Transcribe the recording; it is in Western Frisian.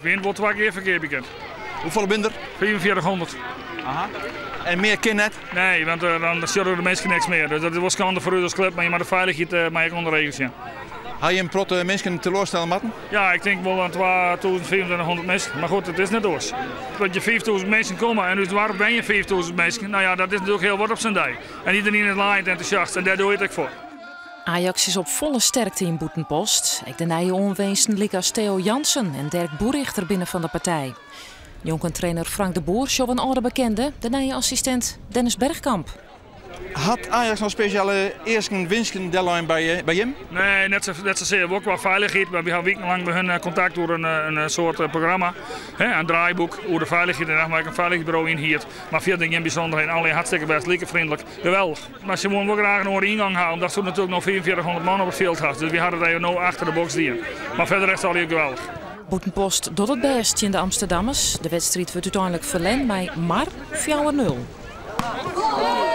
Wint wol twa kear ferkeapje kind. Hoefolle binne der? 4500. Aha. En mear kin net? Nee, want dan sjogge de minsken niks mear. Dus dat is wol skande foar ús as klup, mar je moatte de feilichheid mei ek ûnder eagen sjen. Ha je in protte minsken teloarstelle moatten? Ja, ik tink wol in 2500 minsken. Mar goed, it is net oars. Dat je 5000 minsken komme en ús doarp wenje 5000 minsken, nou ja, dat is natuerlik hiel wat op sa'n dei. En iderien is laaiend entûsjast en dêr doe je it ek foar. Ajax is op folle sterkte yn Bûtenpost. Ek de nije oanwinsten lykas Theo Jansen en Derk Boerrigter binne fan de partij. Njonken trainer Frank de Boer sjogge we in âlde bekende, de nije assistint Dennis Bergkamp. Hat Ajax noch spesjale easken, winsken dellein by by jim? Nee, net sa, net sasear. Wol kwa feilichheid, mar wy ha wikenlang by hun kontakt oer in soart programma, hè, in draaiboek oer de feilichheid. En dan ha wy ek in feilichheidsburo ynhierd. Mar fierder gjin bysûnderheden. Allegear hartstikke bêst, like freonlik. Geweldich. Mar se woene wol graach in oare yngong ha, omdat se natuerlik no 4500 man op it fjild ha. Dus wy ha dat even no achter de boks dien. Mar fierder is it allegear geweldich. Bûtenpost docht it bêst tsjin de Amsterdammers. De wedstriid wurdt úteinlik ferlern mei mar 4-0.